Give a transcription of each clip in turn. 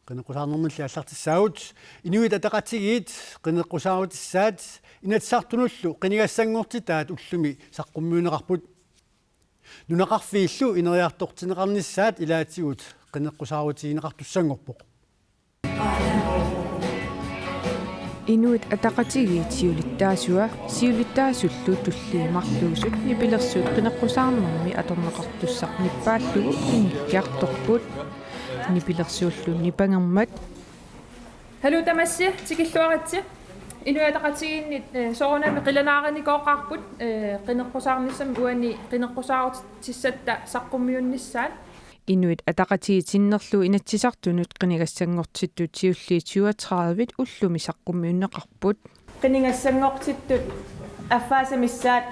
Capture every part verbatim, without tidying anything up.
Qineqqusaarnermilli aallartissaagut. Inuit Ataqatigiit qineqqusaarutissat Inatsisartunullu qinigassanngortitaat ullumi saqqummiunneqarput. Nunaqarfiillu ineriartortinneqarnissaat ilaatigut qineqqusaarutigineqartussanngorpoq. Inuit Ataqatigiit siulittaasua siulittaasullu tulliit marluusut nipilersuut qineqqusaarnermi atorneqartussaq nippaallugu inngikkiartorput. Nipilersuullu nipangermat. Haluu tamassi, tikilluaritsi. Inuit Ataqatigiinni, eh, soorunami qilanaarinikoqaarput, eh, qineqqusaarnissami uani qineqqusaarutissatta saqqummiunnissaat. Inuit Ataqatigiit sinnerlugu Inatsisartunut qinigassanngortittut siulliit syvogtredive ullumi saqqummiunneqarput. Qinigassanngortittut affaasa missaat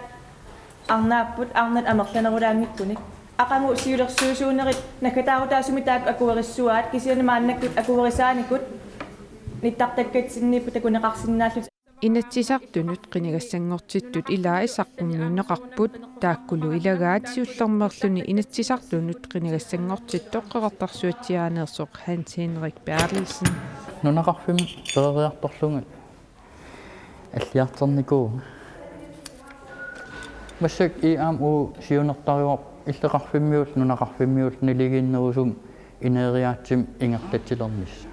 arnaapput, arnat amerlanerulaanngikkunik. Aqagu siulersuisuunerit naggataarutaasumik taakku akuerissuaat, kisianni maannakkut akuerisaanikut nittartakkatsinniipput takuneqarsinnaallutik. Inatsisartunut qinigassanngortittut ilaat saqqummiunneqarput, taakkulu ilagaat siullermeerluni Inatsisartunut qinigassanngortittoq Qeqertarsuatsiaaniittoq Hans Henrik Berthelsen. Nunaqarfimmi peroriartorlugit alliartornikuuvoq. Massakkut I M U siunertarivoq illoqarfimmiut, nunaqarfimmiut naligiinnerusumik ineriaatsimik ingerlatsilernissaat.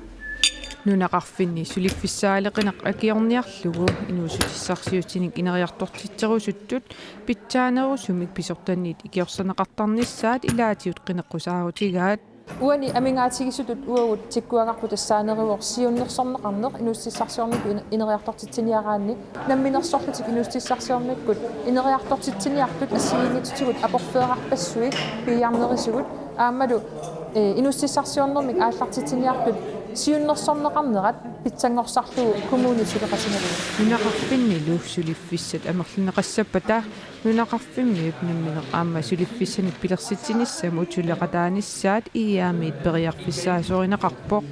Nunaqarfinni suliffissaaleqineq akiorniarlugu inuussutissarsiutinik ineriartortitserusuttut pitsaanerusumik pisortaniit ikiorserneqartarnissaat ilaatigut qineqqusaarutigaat. Uani amigaatigisutut uagut tikkuagarput tassaaneruvoq siunnersorneqarneq inuussutissarsiornikkut ine-, ineriartortitsiniaraanni. Namminersorlutik inuussutissarsiornikkut ineriartortitsiniartut assigiinngitsutigut aporfeerarpassuit piiarnerisigut aammalu, eh, inuussutissarsiornermik aallartitsiniartut siunnersorneqarnerat pitsanngorsarlugu kommunit suleqatigalugu. Nunaqarfinnilu suliffissat amerlineqassappata nunaqarfimmiut nammineq aamma suliffissanik pilersitsinissamut suleqataanissaat I M-it periarfissaasorineqarpoq.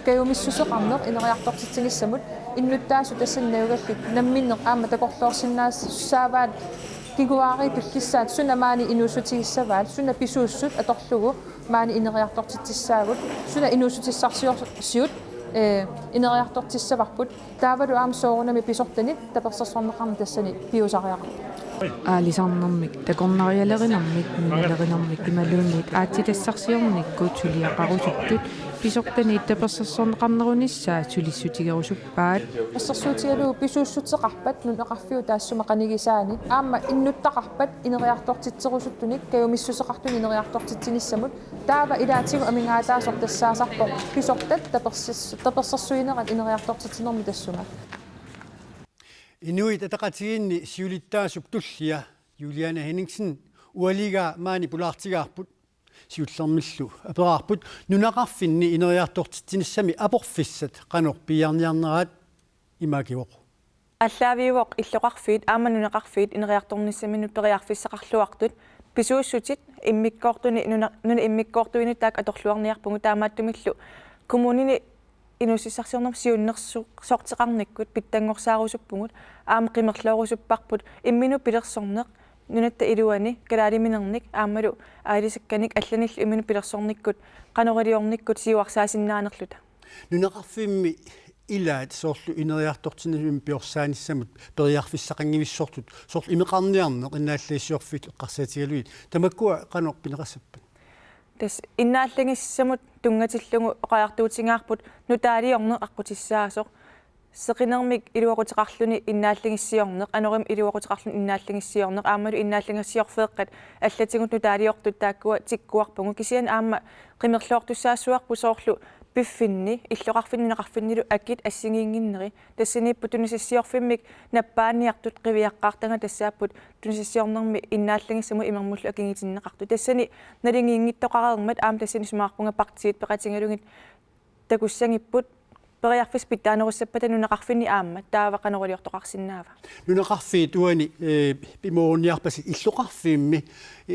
Kajumissuseqarneq ineriartortitsinissamut innuttaasut tassani najugallit namminneq aamma takorloorsinnaassavat kinguaariit tullissaat suna maani inuussutigissavaat, suna pisuussut atorlugu maani ineriartortitsissaagut, suna inuussutissarsiorsiut, eh, ineriartortissavarput. Taavalu aamma soorunami pisortanit tapersersorneqarneq tassani piusariaqarpoq. Aalisarnermik, takornarialerinermik, nunalerinermik imaluunniit aatsitassarsiornikkut suliaqarusuttut pisortanit tapersersorneqarnerunissaat sulissutigerusuppaat. Assersuutigalugu pisuussuteqarpat nunaqarfiup taassuma qanigisaani aamma innuttaqarpat ineriartortitserusuttunik kajumissuseqartunik ineriartortitsinissamut. Taava ilaatigut amigaataasoq tassaasarpoq pisortat tapersis-, tapersersuinerat ineriartortitsinermi tassunga. Inuit Ataqatigiinni siulittaasup tullia Juliane Henningsen ualigaa maani pulaartigaarput. Siullermillu aperaarput nunaqarfinni ineriartortitsinissami aporfissat qanoq piiarniarneraat. Ima akivoq. Aallaaviuvoq illoqarfiit aamma nunaqarfiit ineriartornissaminut periarfissaqarluartut pisuussutit immikkoortuni nuna-, nunap immikkoortuinut taakku atorluarniarpugut, taamaattumillu kommunini inuussutissarsiornermut siunnersu-, -sorteqarnikkut pitsanngorsarusuppugut, aamma qimerloorusupparput imminut pilersorneq nunatta iluani kalaaliminernik aammalu aalisakkanik allanillu imminut pilersornikkut qanoq iliornikkut siuarsaasinnaanerluta. Nunaqarfimmi ilaat soorlu ineriartortinnissamut piorsaanissamut periarfissaqanngivissortut, soorlu imeqarniarneq innaallagissiorfiit eqqarsaatigalugit, tamakkua qanoq pineqassappat? Tassa innaallagissamut tunngatillugu oqariartuutigaarput nutaaliorneq aqqutissaasoq. Seqinermik iluaquteqarluni innaallagissiorneq, anorimik iluaquteqarluni innaallagissiorneq, aammalu innaallagissiorfeeqqat allatigut nutaaliortut taakkua tikkuarpugut. Kisianni aamma qimerloortussaassuarput soorlu piffinni, illoqarfinni nunaqarfinnilu akit assigiinnginneri. Tassaniippoq tunisassiorfimmik nappaaniartut qiviaqqaartagaat tassaapput tunisassiornermi innaallagissamut imermullu akigitinneqartut. Tassani naligiinngittoqareermat aamma tassani isumaqarpunga partiit peqatigalugit takussagipput periarfissat pitsaanerussappata nunaqarfinni aamma, taava qanoq iliortoqarsinnaava? Nunaqarfiit uani, eh, pimoorunniarpasi illoqarfimmi, eh,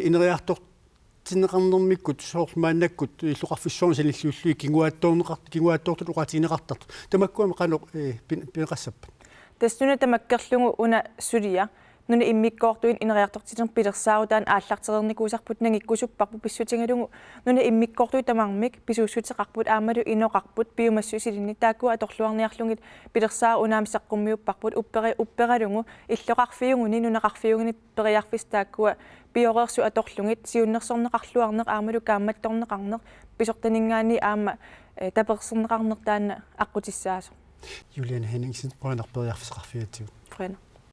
ineriartortinneqarnermikkut soorlu maannakkut illoqarfissuarni sanilliullugit kinguaattoorneqart-, kinguaattoortut oqaatigineqartartut. Tamakkua qanoq, eh, pin-, pineqassappat? Tassa nuna tamakkerlugu una sulia Nunap immikkoortuini ineriartortitsinermi pilersaarutaat aallartereernikuusarput nangikkusupparput pissutigalugu nunap immikkoortut tamarmik pisuussuteqarput aammalu inoqarput piumassuseq silinni taakkua atorluarniarlugit pilersaarutit unaammi saqqummiupparput upperi-, upperalugu illoqarfiuguni nunaqarfiuguni periarfissat taakkua pioreersut atorlugit siunnersorneqarluarneq aammalu kaammattorneqarneq pisortaninngaanniit aamma eh, tapersersorneqarneq taanna aqqutissaasoq. Juliane Henningsen, qujanaq periarfissaqarfigatsigut. Qujanaq.